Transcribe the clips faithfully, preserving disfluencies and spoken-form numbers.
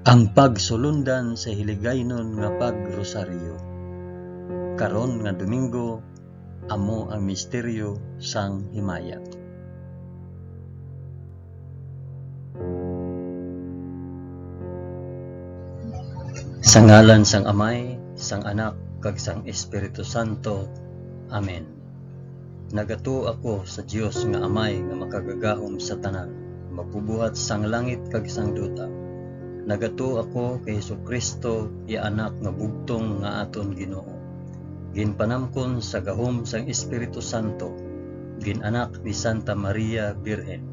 Ang pagsulundan sa hiligaynon nga pagrosaryo. Karon nga Domingo, amo ang misteryo sang himaya. Sa ngalan sang Amay, sang Anak, kag sang Espiritu Santo. Amen. Nagatuo ako sa Dios nga Amay nga makagagahom sa tanan, magbubuhat sang langit kag sang duta. Nagatuo ako kay Jesu-Cristo, iya Anak nga bugtong nga aton Ginoo. Ginpanamkon sa gahom sang Espiritu Santo, gin-anak ni Santa Maria Birhen,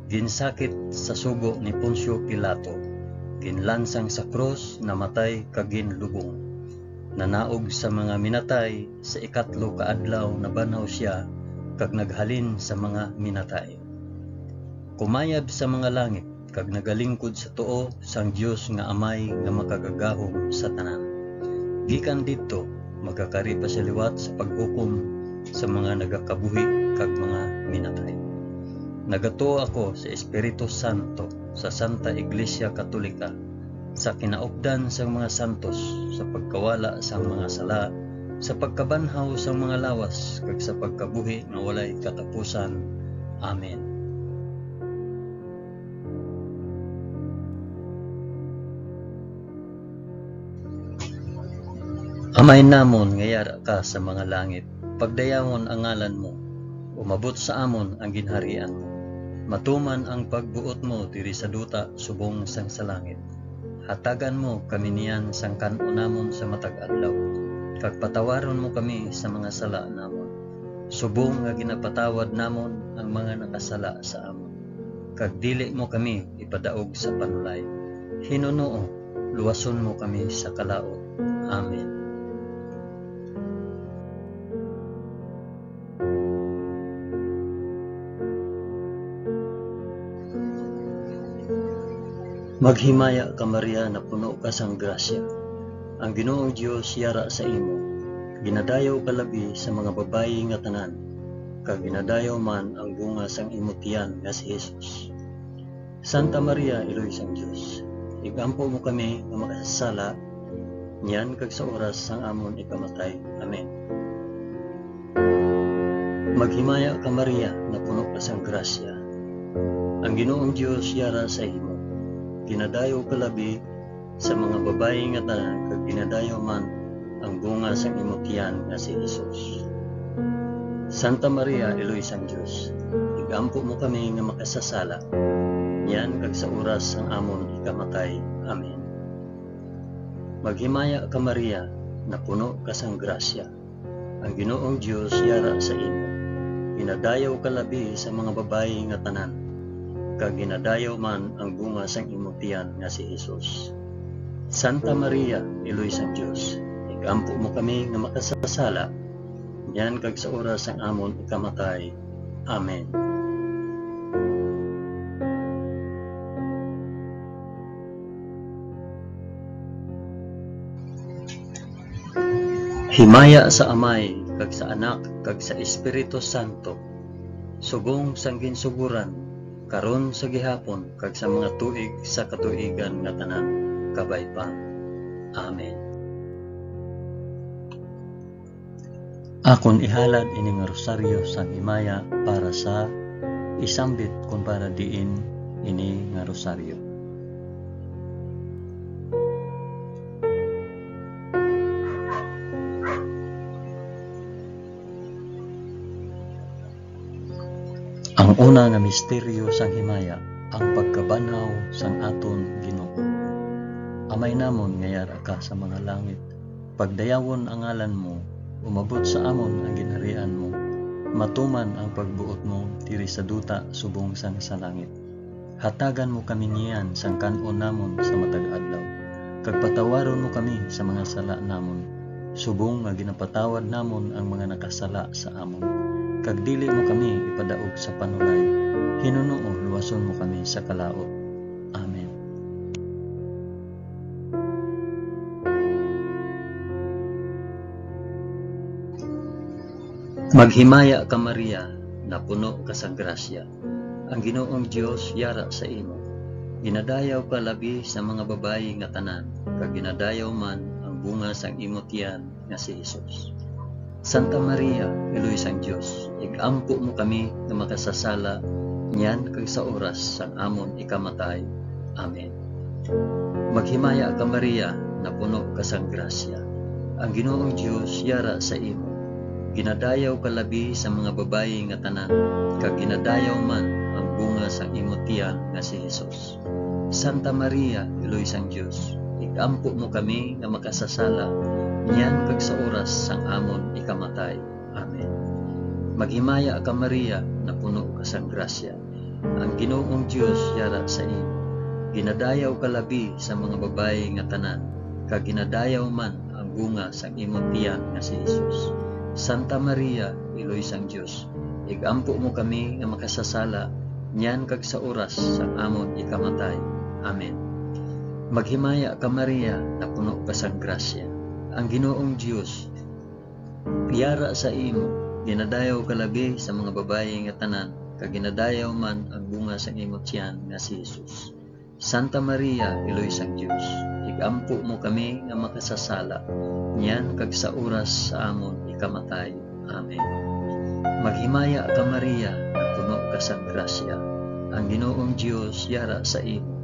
ginsakit sa sugo ni Poncio Pilato, ginlansang sa krus, namatay kag ginlubong. Nanaog sa mga minatay, sa ikatlo ka adlaw nabanhaw sia, kag naghalin sa mga minatay. Kumayab sa mga langit, kag nagalingkod sa tuo sang Dios nga Amay nga makagagahom sa tanan. Gikan didto, magakari pa sia liwat sa paghukom sa mga nagakabuhi kag mga minatay. Nagatuo ako sa Espiritu Santo, sa Santa Iglesia Katolika, sa kinaupdan sang mga santos, sa pagkawala sang mga sala, sa pagkabanhaw sang mga lawas, kag sa pagkabuhi nga walay katapusan. Amen. Amay namon nga yara ka sa mga langit, pagdayawon ang ngalan mo, umabot sa amon ang ginharian mo, matuman ang pagbuot mo diri sa duta subong sang sa langit. Hatagan mo kami niyan sang kan-on namon sa matag adlaw, kag patawaron mo kami sa mga sala namon, subong nga ginapatawad namon ang mga nakasala sa amon. Kag dili mo kami ipadaog sa panulay. Hinunoo, luwason mo kami sa kalaut. Amen. Maghimaya ka, Maria, napuno ka sang grasya. Ang Ginoong Dios yara sa imo. Ginadayaw ka labi sa mga babayi nga tanan, kag ginadayaw man ang bunga sang imo tiyan nga si Jesus. Santa Maria, Iloy sang Dios, igampo mo kami nga makasasala, niyan kag sa oras sang amon ikamatay. Amen. Maghimaya ka, Maria, napuno ka sang grasya. Ang Ginoong Dios yara sa imo. Ginadayaw ka labi sa mga babayi nga tanan, kag ginadayaw man ang bunga sang imo tiyan nga si Jesus. Santa Maria, Iloy sang Dios, igampo mo kami nga makasasala, niyan kag sa oras sang amon ikamatay. Amen. Maghimaya ka, Maria, napuno ka sang grasya. Ang Ginoong Dios yara sa imo. Ginadayaw ka labi sa mga babayi nga tanan, kag ginadayaw man ang bunga sang imo tiyan nga si Jesus. Santa Maria, Iloy sang Dios, igampo mo kami nga makasasala, niyan kag sa oras sang amon ikamatay. Amen. Himaya sa Amay, kag sa Anak, kag sa Espiritu Santo, subong sang ginsugoran, karon, sa gihapon, kag sa mga tuig sa katuigan nga tanan. Kabay pa. Amen. Akon ihalad ini nga rosaryo sang himaya para sa isambit kon para diin ini nga rosaryo. Ang una nga misteryo sang himaya, ang pagkabanhaw sang aton Ginoo. Amay namon nga yara ka sa mga langit, pagdayawon ang ngalan mo, umabot sa amon ang ginharian mo, matuman ang pagbuot mo diri sa duta subong sang sa langit. Hatagan mo kami niyan sang kan-on namon sa matag adlaw, kag patawaron mo kami sa mga sala namon, subong nga ginapatawad namon ang mga nakasala sa amon, kag dili mo kami ipadaog sa panulay. Hinunoo, luwason mo kami sa kalaut. Amen. Maghimaya ka, Maria, napuno ka sang grasya. Ang Ginoong Dios yara sa imo. Ginadayaw ka labi sa mga babayi nga tanan, kag ginadayaw man ang bunga sang imo tiyan nga si Jesus. Santa Maria, Iloy sang Dios, ig-ampo mo kami nga makasasala niyan kag sa oras sang amon ikamatay. Amen. Maghimaya ka, Maria, napuno ka sang grasya. Ang Ginoong Dios yara sa imo. Ginadayaw ka labi sa mga babayi nga tanan, kag ginadayaw man ang bunga sang imo tiyan nga si Jesus. Santa Maria, Iloy sang Dios, ig-ampo mo kami nga makasasala, niyan kag sa oras sang amon ikamatay. Amen. Maghimaya ka, Maria, napuno ka sang grasya. Ang Ginoong Dios yara sa imo. Ginadayaw ka labi sa mga babayi nga tanan, kag ginadayaw man ang bunga sang imo tiyan nga si Jesus. Santa Maria, Iloy sang Dios, ig-ampo mo kami nga makasasala, niyan kag sa oras sang amon ikamatay. Amen. Maghimaya ka, Maria, napuno ka sang grasya. Ang Ginoong Dios yara sa imo. Ginadayaw ka labi sa mga babayi nga tanan, kag ginadayaw man ang bunga sang imo tiyan nga si Jesus. Santa Maria, Iloy sang Dios, ig-ampo mo kami nga makasasala, niyan kag sa oras sa amon ikamatay. Amen. Maghimaya ka, Maria, nga puno ka sang grasya. Ang Ginoong Dios yara sa imo.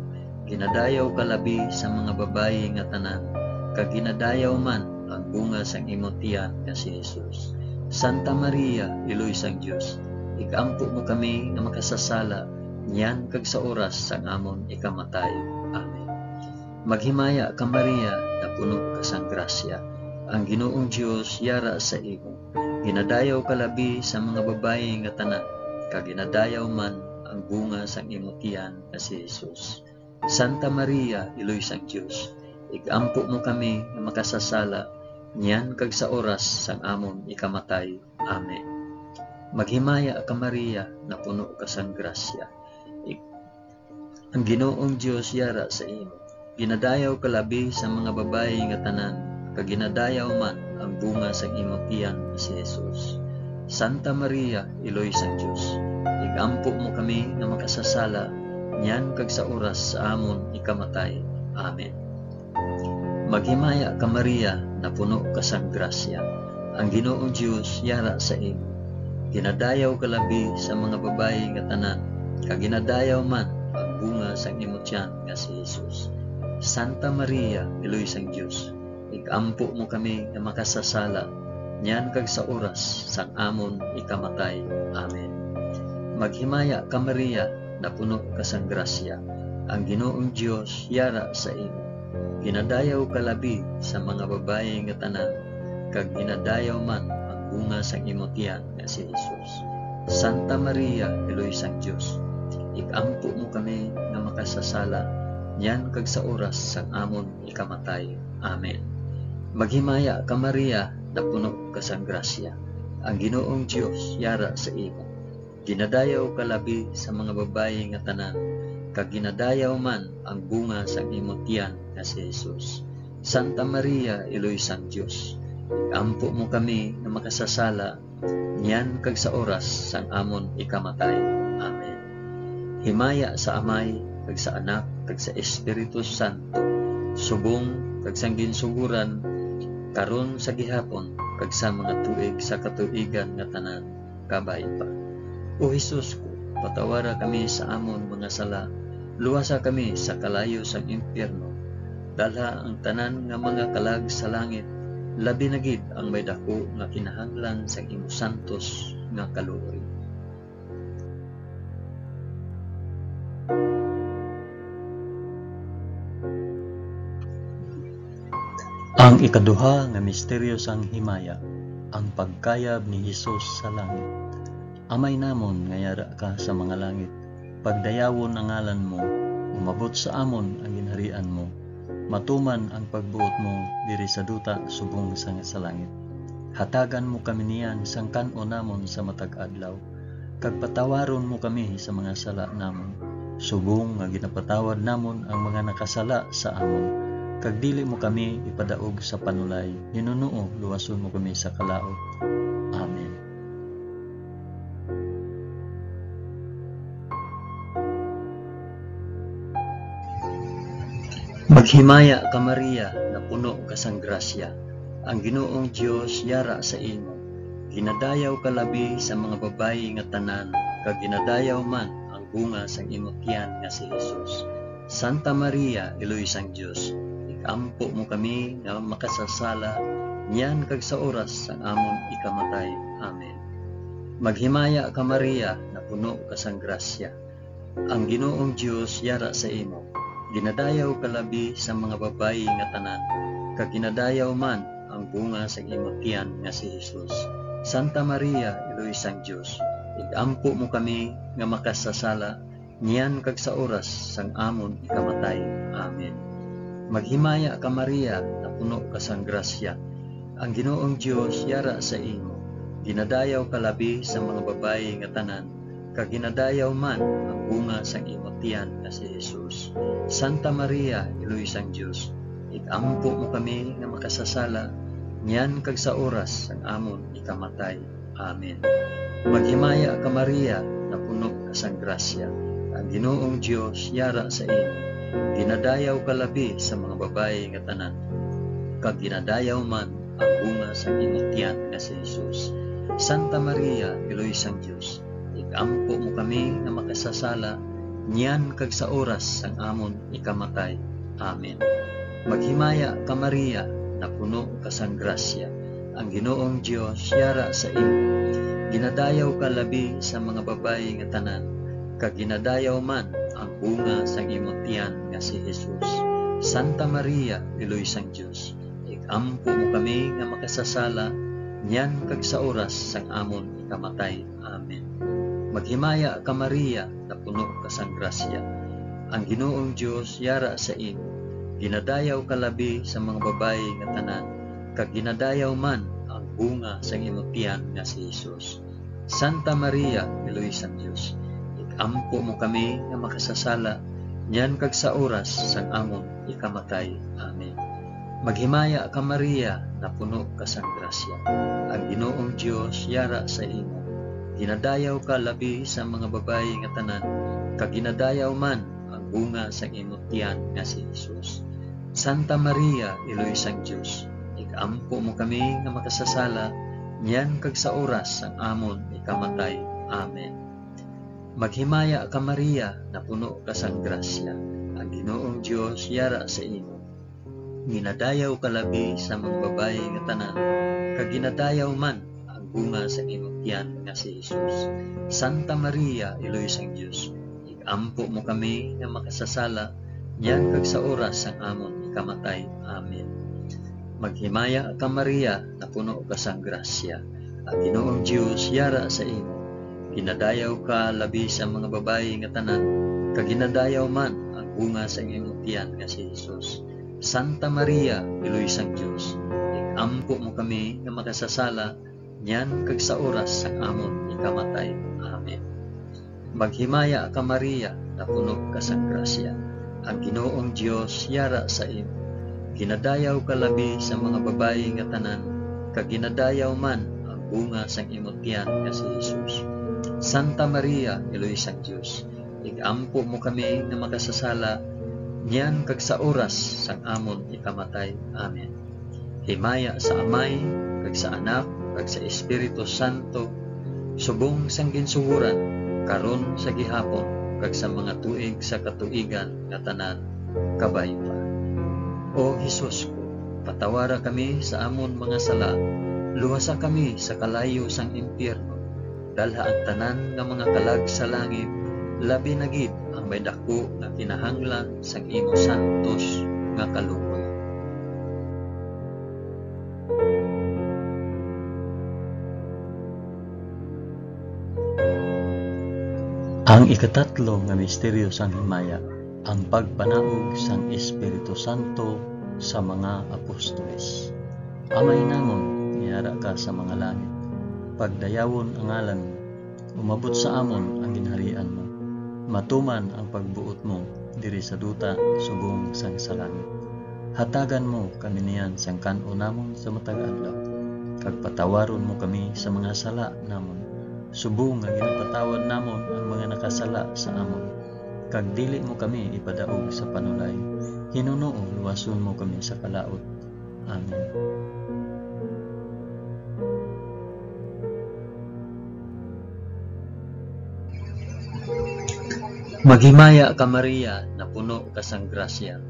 Ginadayaw ka labi sa mga babayi nga tanan, kag ginadayaw man ang bunga sang imo tiyan nga si Jesus. Santa Maria, Iloy sang Dios, ig-ampo mo kami nga makasasala, niyan kag sa oras sang amon ikamatay. Amen. Maghimaya ka, Maria, napuno ka sang grasya. Ang Ginoong Dios yara sa imo. Ginadayaw ka labi sa mga babayi nga tanan, kag ginadayaw man ang bunga sang imo tiyan nga si Jesus. Santa Maria, Iloy sang Dios, ig-ampo mo kami nga makasasala, niyan kag sa oras sang amon ikamatay. Amen. Maghimaya ka, Maria, napuno ka sang grasya. Ig-, ang Ginoong Dios yara sa imo. Ginadayaw ka labi sa mga babayi nga tanan, kag ginadayaw man ang bunga sang imo tiyan nga si Jesus. Santa Maria, Iloy sang Dios, ig-ampo mo kami nga makasasala, niyan kag sa oras sa amon ikamatay. Amen. Maghimaya ka, Maria, napuno ka sang grasya. Ang Ginoong Dios yara sa imo. Ginadayaw ka labi sa mga babayi nga tanan, kag ginadayaw man ang bunga sang imo tiyan nga si Jesus. Santa Maria, Iloy sang Dios, ig-ampo mo kami nga makasasala, niyan kag sa oras sang amon ikamatay. Amen. Maghimaya ka, Maria, napuno ka sang grasya. Ang Ginoong Dios yara sa imo. Ginadayaw ka labi sa mga babayi nga tanan, kag ginadayaw man ang bunga sang imo tiyan nga si Jesus. Santa Maria, Iloy sang Dios, ig-ampo mo kami nga makasasala, niyan kag sa oras sang amon ikamatay. Amen. Maghimaya ka, Maria, napuno ka sang grasya. Ang Ginoong Dios yara sa imo. Ginadayaw ka labi sa mga babayi nga tanan, kag ginadayaw man ang bunga sang imo tiyan nga si Jesus. Santa Maria, Iloy sang Dios, ampo mo kami nga makasasala, niyan kag sa oras sang amon ikamatay. Amen. Himaya sa Amay, kag sa Anak, kag sa Espiritu Santo, subong kag sang ginsugoran, karon, sa gihapon, kag sa mga tuig sa katuigan nga tanan. Kabay pa. O Jesus ko, patawara kami sa amon mga sala, luwasa kami sa kalayo sang impyerno, dalha ang tanan nga mga kalag sa langit, labi na gid ang may daku nga kinahanglan sang imo santos nga kaluoy. Ang ikaduha nga misteryo sang himaya, ang pagkayab ni Jesus sa langit. Amay namon nga yara ka sa mga langit, pagdayawon ang ngalan mo, umabot sa amon ang ginharian mo, matuman ang pagbuot mo diri sa duta subong sang sa langit. Hatagan mo kami niyan sang kan-on namon sa matag adlaw, kag patawaron mo kami sa mga sala namon, subong nga ginapatawad namon ang mga nakasala sa amon, kag dili mo kami ipadaog sa panulay, hinunoo luwason mo kami sa kalaut. Amen. Maghimaya ka, Maria, nga puno ka sang grasya, ang Ginoong Dios yara sa imo. Ginadayaw ka labi sa mga babayi nga tanan, kag ginadayaw man ang bunga sang imo tiyan nga si Jesus. Santa Maria, Iloy sang Dios, ig-ampo mo kami nga makasasala, niyan kag sa oras sang amon ikamatay. Amen. Maghimaya ka, Maria, nga puno ka sang grasya, ang Ginoong Dios yara sa imo. Ginadayaw ka labi sa mga babayi nga tanan, kag ginadayaw man ang bunga sang imo tiyan nga si Jesus. Santa Maria, Iloy sang Dios, ig-ampo mo kami nga makasasala, niyan kag sa oras sang amon ikamatay. Amen. Maghimaya ka, Maria, nga puno ka sang grasya, ang Ginoong Dios yara sa imo. Ginadayaw ka labi sa mga babayi nga tanan, kag ginadayaw man ang bunga sang imo tiyan nga si Jesus. Santa Maria, Iloy sang Dios, ig-ampo mo kami nga makasasala, niyan kag sa oras sang amon ikamatay. Amen. Maghimaya ka, Maria, nga puno ka sang grasya, ang Ginoong Dios yara sa imo. Ginadayaw ka labi sa mga babayi nga tanan, kag ginadayaw man ang bunga sang imo tiyan nga si Jesus. Santa Maria, Iloy sang Dios, ig-ampo mo kami nga makasasala, niyan kag sa oras sang amon ikamatay. Amen. Maghimaya ka, Maria, nga puno ka sang grasya, ang Ginoong Dios yara sa imo. Ginadayaw ka labi sa mga babayi nga tanan, kag ginadayaw man ang bunga sang imo tiyan nga si Jesus. Santa Maria, Iloy sang Dios, ig-ampo mo kami nga makasasala, niyan kag sa oras sang amon ikamatay. Amen. Maghimaya ka, Maria, nga puno ka sang grasya, ang Ginoong Dios yara sa imo. Ginadayaw ka labi sa mga babayi nga tanan, kag ginadayaw man ang bunga sang imo tiyan nga si Jesus. Santa Maria, Iloy sang Dios, ig-ampo mo kami nga makasasala, niyan kag sa oras sang amon ikamatay. Amen. Maghimaya ka, Maria, nga puno ka sang grasya, ang Ginoong Dios yara sa imo. Ginadayaw ka labi sa mga babayi nga tanan, kag ginadayaw man ang bunga sang imo tiyan nga si Jesus. Santa Maria, Iloy sang Dios, ig-ampo mo kami nga makasasala, niyan kag sa oras sang amon ikamatay. Amen. Maghimaya ka, Maria, nga puno ka sang grasya, ang Ginoong Dios yara sa imo. Ginadayaw ka labi sa mga babayi nga tanan, kag ginadayaw man ang bunga sang imo tiyan nga si Jesus. Santa Maria, Iloy sang Dios, ig-ampo mo kami nga makasasala, niyan kag sa oras sang amon ikamatay. Amen. Maghimaya ka, Maria, nga puno ka sang grasya, ang Ginoong Dios yara sa imo. Ginadayaw ka labi sa mga babayi nga tanan, kag ginadayaw man ang bunga sang imo tiyan nga si Jesus. Santa Maria, Iloy sang Dios, ig-ampo mo kami nga makasasala, niyan kag sa oras sang amon ikamatay. Amen. Maghimaya ka, Maria, nga puno ka sang grasya, ang Ginoong Dios yara sa imo. Ginadayaw ka labi sa mga babayi nga tanan, kag ginadayaw man ang bunga sang imo tiyan nga si Jesus. Santa Maria, Iloy sang Dios, ig-ampo mo kami nga makasasala, niyan kag sa oras sang amon ikamatay. Amen. Himaya sa Amay, kag sa Anak, kag sa Espiritu Santo, subong sang ginsugoran, karon, sa gihapon, kag sa mga tuig sa katuigan nga tanan. Kabay pa. O Jesus ko, patawara kami sa amon mga sala, luwasa kami sa kalayo sang impyerno, dalha ang tanan nga mga kalag sa langit, labi na gid ang may daku nga kinahanglan sang imo santos nga kaluoy. Ang ikatatlo nga misteryo sang himaya, ang pagpanaog sang Espiritu Santo sa mga apostoles. Amay namon, nga yara ka sa mga langit, pagdayawon ang ngalan mo, umabot sa amon ang ginharian mo, matuman ang pagbuot mo diri sa duta subong sang sa langit. Hatagan mo kami niyan sang kan-o namon sa matag adlaw, kag patawaron mo kami sa mga sala namon, subong nga ginapatawad namon ang mga nakasala sa amon, kag dili mo kami ipadaog sa panulay, Hinunoo, luwason mo kami sa kalaut. Amen. Maghimaya ka, Maria, napuno ka sang grasya.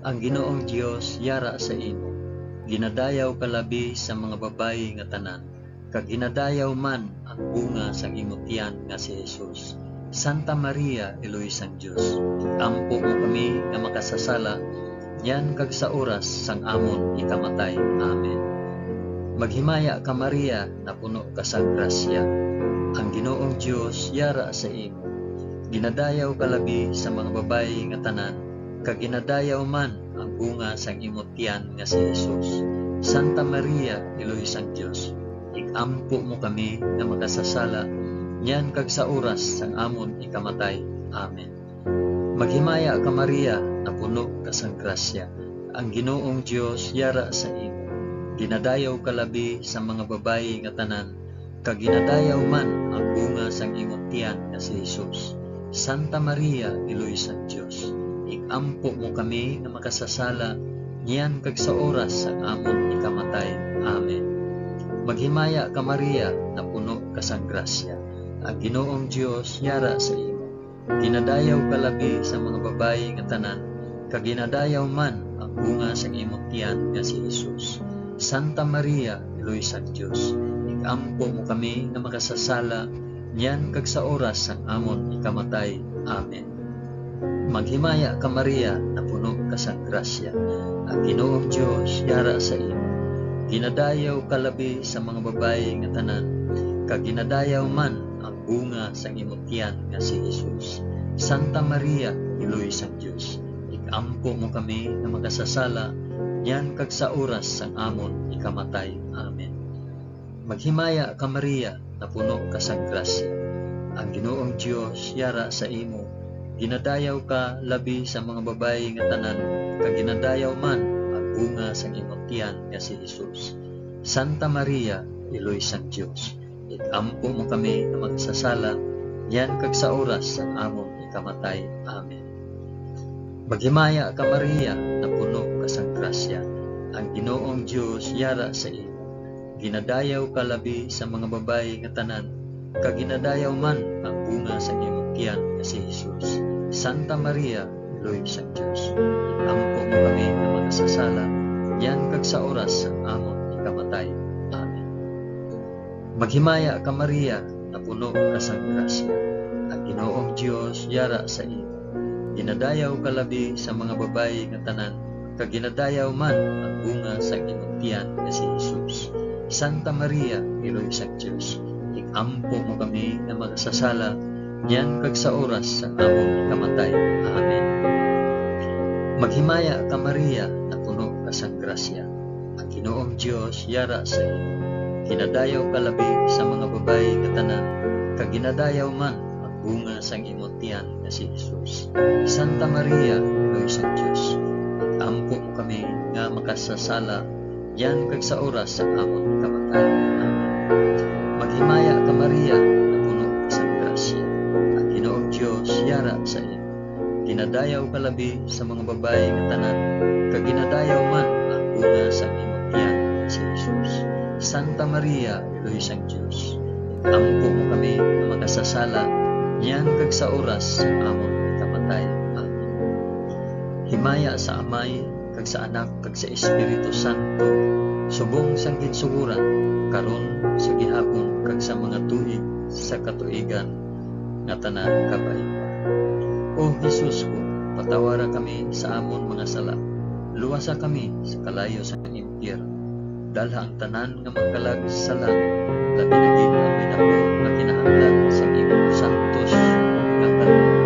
Ang Ginoong Dios yara sa imo. Ginadayaw ka labi sa mga babayi nga tanan, kag ginadayaw man ang bunga sang imo tiyan nga si Jesus. Santa Maria, Iloy sang Dios, ampo mo kami nga makasasala, niyan kag sa oras sang amon ikamatay. Amen. Maghimaya ka, Maria, napuno ka sang grasya. Ang Ginoong Dios yara sa imo. Ginadayaw ka labi sa mga babayi nga tanan, kag ginadayaw man ang bunga sang imo tiyan nga si Jesus. Santa Maria, Iloy sang Dios, ig-ampo mo kami nga makasasala, niyan kag sa oras sang amon ikamatay. Amen. Maghimaya ka, Maria, napuno ka sang grasya. Ang Ginoong Dios yara sa imo. Ginadayaw ka labi sa mga babayi nga tanan, kag ginadayaw man ang bunga sang imo tiyan nga si Jesus. Santa Maria, Iloy sang Dios, ig-ampo mo kami nga makasasala, niyan kag sa oras sang amon ikamatay. Amen. Maghimaya ka, Maria, napuno ka sang grasya. Ang Ginoong Dios yara sa imo. Ginadayaw ka labi sa mga babayi nga tanan, kag ginadayaw man ang bunga sang imo tiyan nga si Jesus. Santa Maria, Iloy sang Dios, ig-ampo mo kami nga makasasala, niyan kag sa oras sang amon ikamatay. Amen. Maghimaya ka, Maria, napuno ka sang grasya. Ang Ginoong Dios yara sa imo. Ginadayaw ka labi sa mga babayi nga tanan, kag ginadayaw man ang bunga sang imo tiyan nga si Jesus. Santa Maria, Iloy sang Dios, ig-ampo mo kami nga makasasala, niyan kag sa oras sang amon ikamatay. Amen. Maghimaya ka, Maria, napuno ka sang grasya. Ang Ginoong Dios yara sa imo. Ginadayaw ka labi sa mga babayi nga tanan, kag ginadayaw man ang bunga sang imo tiyan nga si Jesus. Santa Maria, Iloy sang Dios, ig-ampo mo kami nga makasasala, niyan kag sa oras sang amon ikamatay. Amen. Maghimaya ka, Maria, napuno ka sang grasya. Ang Ginoong Dios yara sa imo. Ginadayaw ka labi sa mga babayi nga tanan, kag ginadayaw man ang bunga sang imong tiyan nga si Jesus. Santa Maria, Iloy sang Dios, ig-ampo mo kami nga makasasala, niyan kag sa oras sang amon ikamatay. Amen. Maghimaya ka, Maria, napuno ka sang grasya. Ang Ginoong Dios yara sa imo. Ginadayaw ka labi sa mga babayi nga tanan, kag ginadayaw man ang bunga sang imong tiyan nga si Jesus. Santa Maria, Iloy sang Dios, ig-ampo mo kami nga makasasala, niyan kag sa oras sang among ikamatay. Amen. Maghimaya ka, Maria, napuno ka sang grasya. Ang Ginoong Dios yara sa imo. Ginadayaw ka labi sa mga babayi nga tanan, kag ginadayaw man ang bunga sang imo tiyan nga si Jesus. Santa Maria, Iloy sang Dios, ig-ampo mo kami nga makasasala, niyan kag sa oras sang amon kamatay. Amen. Maghimaya ka, Maria, napuno ka sang grasya. Ang Ginoong Dios yara sa imo. Ginadayaw ka labi sa mga babayi nga tanan, kag ginadayaw man ang bunga sang imong tiyan nga si Jesus. Santa Maria, Iloy sang Dios, ig-ampo mo kami nga makasasala, niyan kag sa oras sang amon ikamatay. Amen. Himaya sa Amay, kag sa Anak, kag sa Espiritu Santo, subong sang ginsugoran, karon, sa gihapon, kag sa mga tuig sa katuigan nga tanan. Kabay pa. O Jesus ko, patawara kami sa amon mga sala, luwasa kami sa kalayo sang impyerno, dalha ang tanan nga magkalag sa langit, labi na gid ang may daku nga kinahanglan sang imong santos nga kaluoy.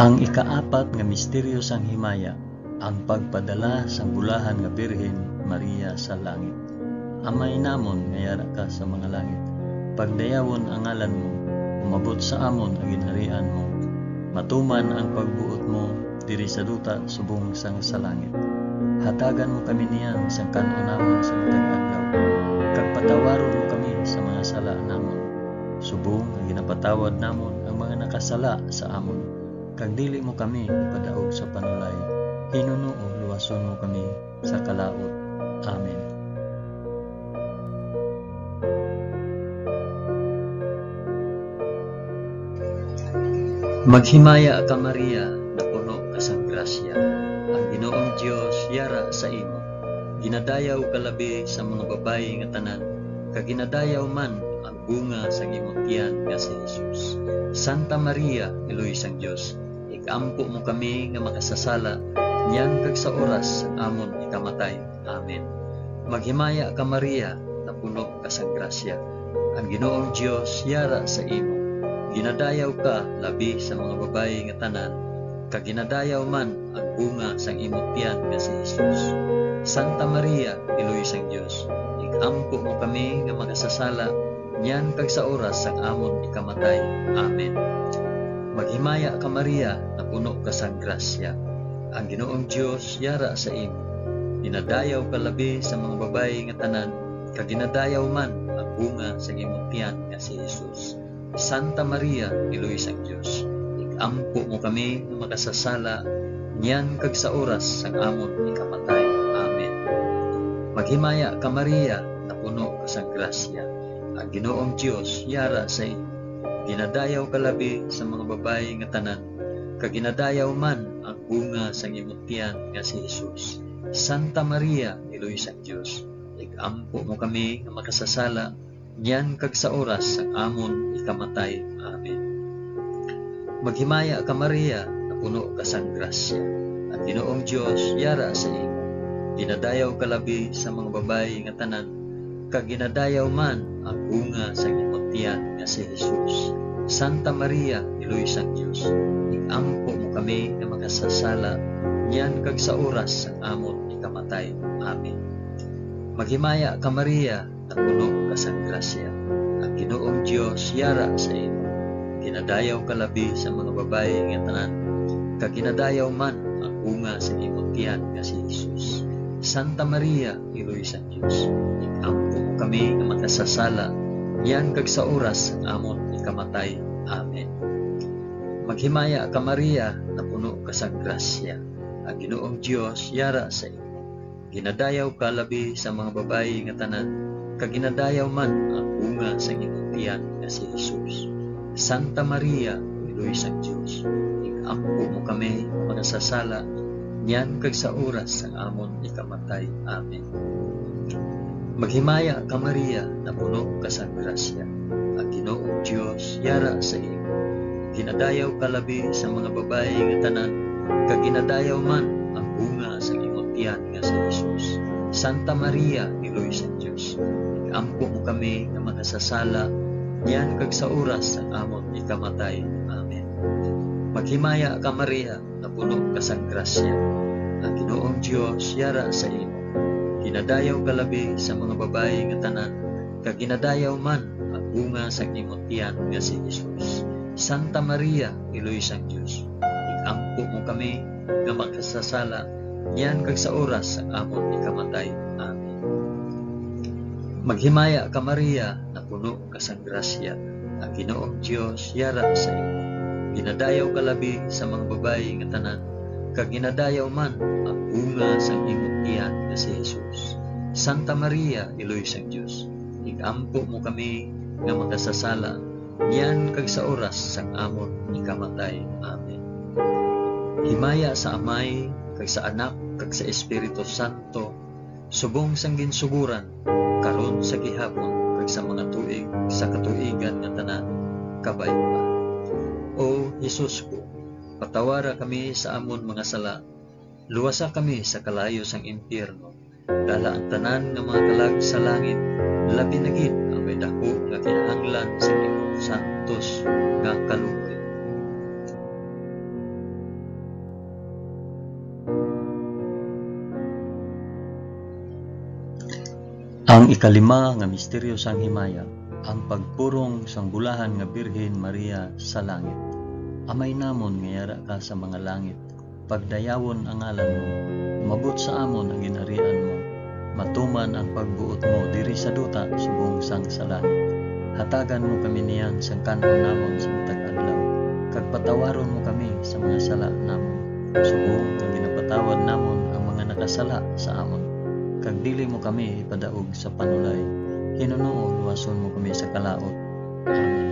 Ang ikaapat nga misteryo sang himaya, ang pagpadala sang bulahan nga Birhen Maria sa langit. Amay namon nga yara ka sa mga langit, pagdayawon ang ngalan mo, umabot sa amon ang ginharian mo, matuman ang pagbuot mo diri sa duta subong sang sa langit. Hatagan mo kami niyan sang kan-on namon sa matag adlaw, kag patawaron mo kami sa mga sala namon, Tawad namon ang mga nakasala sa amon, kag dili mo kami ipadaog sa panulay. Hinunoo, luwason mo kami sa kalaut. Amen. Maghimaya ka, Maria, napuno ka sang grasya. Ang Ginoong Dios yara sa imo. Ginadayaw ka labi sa mga babayi nga tanan, kag ginadayaw man ang bunga sang imong tiyan nga si Jesus. Santa Maria, Iloy sang Dios, ig-ampo mo kami nga makasasala, niyan kag sa oras sang amon ikamatay. Amen. Maghimaya ka, Maria, napuno ka sang grasya. Ang Ginoong Dios yara sa imo. Ginadayaw ka labi sa mga babayi nga tanan, kag ginadayaw man ang bunga sang imong tiyan nga si Jesus. Santa Maria, Iloy sang Dios, ig-ampo mo kami nga makasasala, niyan kag sa oras sang amon ikamatay. Amen. Maghimaya ka, Maria, napuno ka sang grasya. Ang Ginoong Dios yara sa imo. Ginadayaw ka labi sa mga babayi nga tanan, kag ginadayaw man ang bunga sang imong tiyan nga si Jesus. Santa Maria, Iloy sang Dios, ig-ampo mo kami nga makasasala, niyan kag sa oras sang amon ikamatay. Amen. Maghimaya ka, Maria, napuno ka sang grasya. Ang Ginoong Dios yara sa imo. Ginadayaw ka labi sa mga babayi nga tanan, kag ginadayaw man ang bunga sang imong tiyan nga si Jesus. Santa Maria, Iloy sang Dios, ig-ampo mo kami nga makasasala, niyan kag sa oras sang amon ikamatay. Amen. Maghimaya ka, Maria, napuno ka sang grasya. Ang Ginoong Dios yara sa imo. Ginadayaw ka labi sa mga babayi nga tanan, kag ginadayaw man ang bunga sang imong tiyan nga si Jesus. Santa Maria, Iloy sang Dios, ig-ampo mo kami nga makasasala, niyan kag sa oras sang amon ikamatay. Amen. Maghimaya ka, Maria, napuno ka sang grasya. Ang Ginoong Dios yara sa imo. Ginadayaw ka labi sa mga babayi nga tanan, kag ginadayaw man ang bunga sang imong tiyan nga si Jesus. Santa Maria, Iloy sang Dios, ig-ampo mo kami nga makasasala, niyan kag sa oras sang amon ikamatay. Amen. Maghimaya ka, Maria, napuno ka sang grasya. Ang Ginoong Dios yara sa imo. Ginadayaw ka labi sa mga babayi nga tanan, kag ginadayaw man ang bunga sang imong tiyan nga si Jesus. Santa Maria, Iloy sang Dios, ig-ampo mo kami nga makasasala, niyan kag sa oras sang amon ikamatay. Amen. Maghimaya ka, Maria, napuno ka sang grasya. Ang Ginoong Dios yara sa imo. Ginadayaw ka labi sa mga babayi nga tanan, kag ginadayaw man ang bunga sang imong tiyan nga si Jesus. Santa Maria, Iloy sang Dios, ig-ampo mo kami nga makasasala, niyan kag sa oras sang amon ikamatay. Amen. Maghimaya ka, Maria, napuno ka sang grasya. Ang Ginoong Dios yara sa imo. Ginadayaw ka labi sa mga babayi nga tanan, kag ginadayaw man ang bunga sang imong tiyan nga si Jesus. Santa Maria, Iloy sang Dios, ig-ampo mo kami nga makasasala, niyan kag sa oras sang amon ikamatay. Amen. Maghimaya ka, Maria, napuno ka sang grasya, ang Ginoong Dios yara sa imo. Ginadayaw ka labi sa mga babayi nga tanan, kag ginadayaw man ang bunga sang imong tiyan nga si Jesus. Santa Maria, Iloy sang Dios, ig-ampo mo kami nga makasasala, niyan kag sa oras sang amon ikamatay. Amen. Himaya sa Amay, kag sa Anak, kag sa Espiritu Santo, subong sang ginsugoran, karon, sa gihapon, kag sa mga tuig sa katuigan nga tanan. Kabay pa. O Jesus ko, patawara kami sa amon mga sala, luwasa kami sa kalayo sang impyerno, dala ang tanan nga mga kalag sa langit, labi na gid ang may daku nga kinahanglan sa imong santos nga kaluoy. Ang ikalima nga misteryo sang himaya, ang pagpurong sang bulahan nga Birhen Maria sa langit. Amay namon nga yara ka sa mga langit, pagdayawon ang ngalan mo, umabot sa amon ang ginharian mo, matuman ang pagbuot mo diri sa duta subong sang sa langit. Hatagan mo kami niyan sang kan-on namon sa matag adlaw, kag patawaron mo kami sa mga sala namon, subong nga ginapatawad namon ang mga nakasala sa amon. Kag dili mo kami ipadaog sa panulay, hinunoo luwason mo kami sa kalaut. Amen.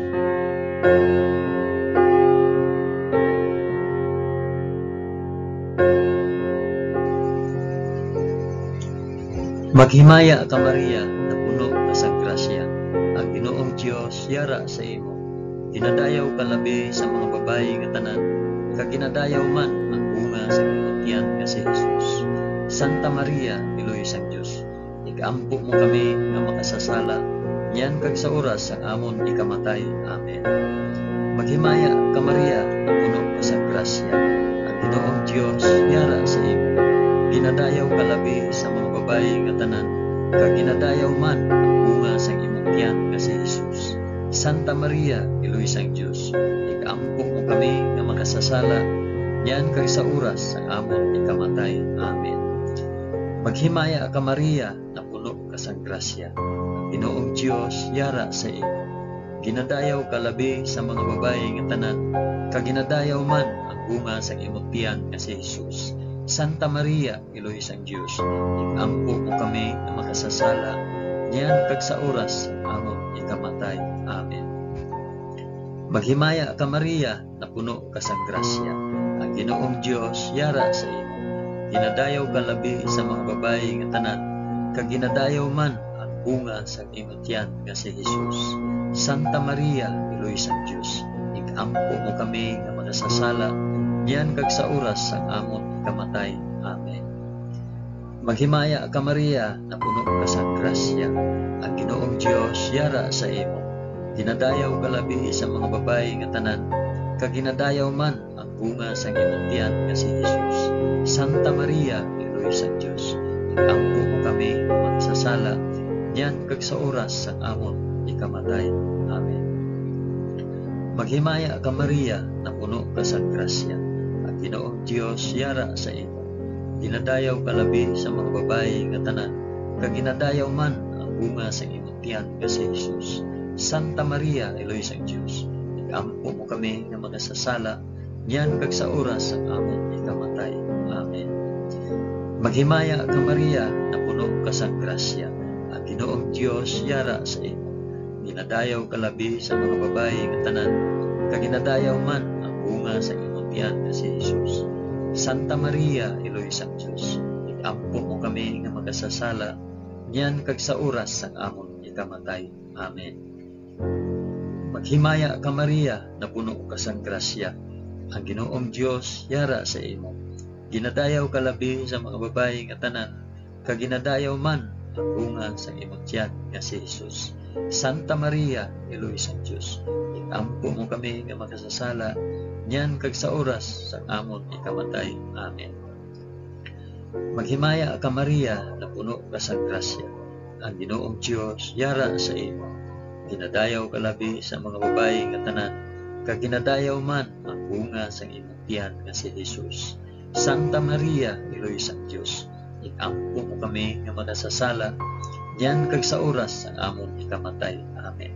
Maghimaya ka, Maria, nga puno ka sa grasya, ang Ginoong Dios yara sa imo. Ginadayaw ka labi sa mga babayi nga tanan, kag ginadayaw man ang bunga sa imong tiyan nga si Jesus. Santa Maria, Iloy sang Dios, igampo mo kami nga makasasala, niyan kag sa oras sang amon ikamatay. Amen. Maghimaya ka, Maria, nga puno ka sa grasya, ang Ginoong Dios yara sa imo. Ginadayaw ka labi sa mga babayi nga tanan, kag ginadayaw man ang bunga sang imong tiyan nga si Jesus. Santa Maria, Iloy sang Dios, igampo mo kami nga makasasala, niyan kag sa oras sang amon ikamatay. Amen. Maghimaya ka, Maria, nga puno ka sang grasya, ang Ginoong Dios yara sa imo. Ginadayaw ka labi sa mga babayi nga tanan, kag ginadayaw man ang bunga sang imong tiyan nga si Jesus. Santa Maria, Iloy sang Dios, igampo mo kami nga makasasala, niyan kag sa oras sang amon ikamatay. Amen. Maghimaya ka, Maria, nga puno ka sang grasya, ang Ginoong Dios yara sa imo. Ginadayaw ka labi sa mga babayi nga tanan, kag ginadayaw man ang bunga sang imo tiyan nga si Jesus. Santa Maria, Iloy sang Dios, igampo mo kami nga makasasala, niyan kag sa oras sang amon ikamatay. Amen. Maghimaya ka, Maria, nga puno ka sang grasya, ang Ginoong Dios yara sa imo. Ginadayaw ka labi sa mga babayi nga tanan, kag ginadayaw man ang bunga sang imong tiyan nga si Jesus. Santa Maria, Iloy sang Dios, igampo mo kami nga makasasala, niyan kag sa oras sang amon ikamatay. Amen. Maghimaya ka, Maria, nga puno ka sang grasya, ang Ginoong Dios yara sa imo. Ginadayaw ka labi sa mga babayi nga tanan, kag ginadayaw man ang bunga sang imong tiyan nga si Jesus. Santa Maria, Iloy sang Dios, igampo mo kami nga makasasala, niyan kag sa oras sang amon ikamatay. Amen. Maghimaya ka, Maria, nga puno ka sang grasya, ang Ginoong Dios yara sa imo. Ginadayaw ka labi sa mga babayi nga tanan, kag ginadayaw man ang bunga sa imong tiyan nga si Jesus. Santa Maria, Iloy sang Dios, igampo mo kami nga makasasala, niyan kag sa oras sang amon ikamatay. Amen. Maghimaya ka, Maria, nga puno ka sang grasya, ang Ginoong Dios yara sa imo. Ginadayaw ka labi sa mga babayi nga tanan, kag ginadayaw man ang bunga sang imong tiyan nga si Jesus. Santa Maria, Iloy sang Dios, igampo mo kami nga makasasala, niyan kag sa oras sang amon ikamatay. Amen. Maghimaya ka, Maria, nga puno ka sang grasya, ang Ginoong Dios yara sa imo. Ginadayaw ka labi sa mga babayi nga tanan, kag ginadayaw man ang bunga sang imong tiyan nga si Jesus. Santa Maria, Iloy sang Dios, igampo mo kami nga makasasala, niyan kag sa oras sang amon ikamatay. Amen.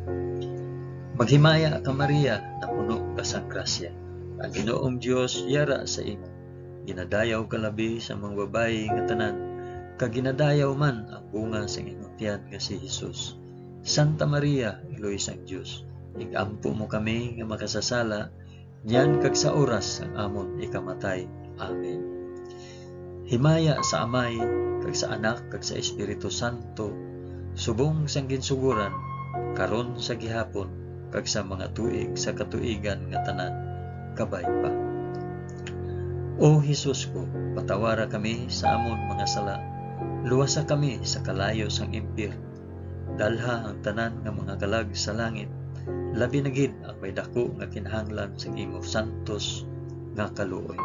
Maghimaya ka, Maria, nga puno ka sang grasya, ang Ginoong Dios yara sa imo. Ginadayaw ka labi sa mga babayi nga tanan, kag ginadayaw man ang bunga sang imong tiyan nga si Jesus. Santa Maria, Iloy sang Dios, igampo mo kami nga makasasala, niyan kag sa oras sang amon ikamatay. Amen. Himaya sa Amay, kag sa Anak, kag sa Espiritu Santo, subong sang ginsugoran, karon, sa gihapon, kag sa mga tuig sa katuigan nga tanan. Kabay pa. O Jesus ko, patawara kami sa amon mga sala, luwasa kami sa kalayo sang impyerno, dalha ang tanan nga mga kalag sa langit, labi na gid ang may daku nga kinahanglan sa imo santos nga kaluoy.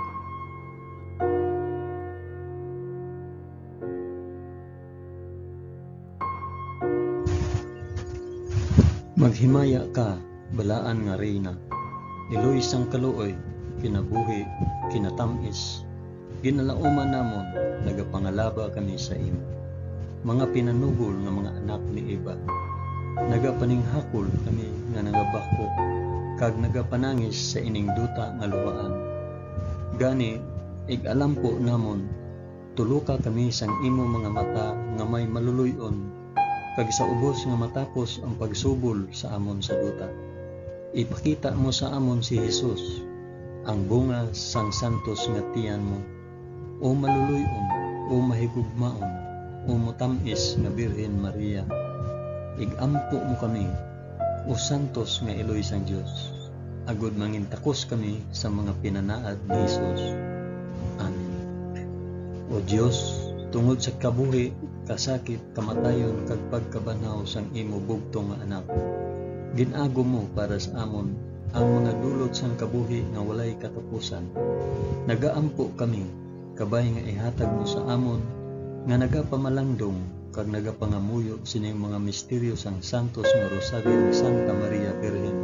Maghimaya ka, balaan nga Reyna, iloy sang kaluoy, kinabuhi, kinatam-is, ginalauman namon, nagapangalaba kami sa imo. Mga pinanugol nga mga anak ni Eva, nagapaninghakol kami nga nagabakho kag nagapanangis sa ining duta nga luhaan. Gani, ig-alampo namon, tuloka kami sang imo mga mata nga may maluloy-on, kag sa ubos nga matapos ang pagsubol sa amon sa duta, ipakita mo sa amon si Jesus, ang bunga sang santos nga tiyan mo. O maluloy-on, o mahigugmaon, o matam-is nga Birhen Maria, ig-ampo mo kami, o santos nga iloy sang Dios, agod mangintakos kami sa mga pinanaad ni Jesus. Amen. O Dios, tungod sa kabuhi, kasakit, kamatayon, kag pagkabanhaw sang imo bugtong nga Anak, gin-agom mo para sa amon ang mga dulot sang kabuhi nga walay katapusan. Nagaampo kami, kabay nga ihatag mo sa amon nga nagapamalangdong kag nagapangamuyo sining mga misteryo sang santos nga Rosaryo ni Santa Maria Birhen,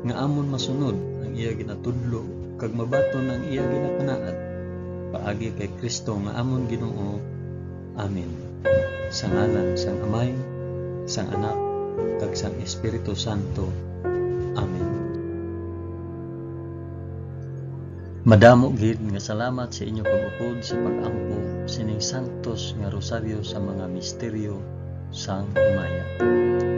nga amon masunod ang iya ginatudlo kag mabaton ang iya ginapanaad, paagi kay Cristo nga amon Ginoo. Amen. Sa ngalan sang Amay, sang Anak, kag sang Espiritu Santo. Amen. Madamo gid nga salamat sa inyo pag-upod sa pag-ampo sining santos nga rosaryo sa mga misteryo sang himaya.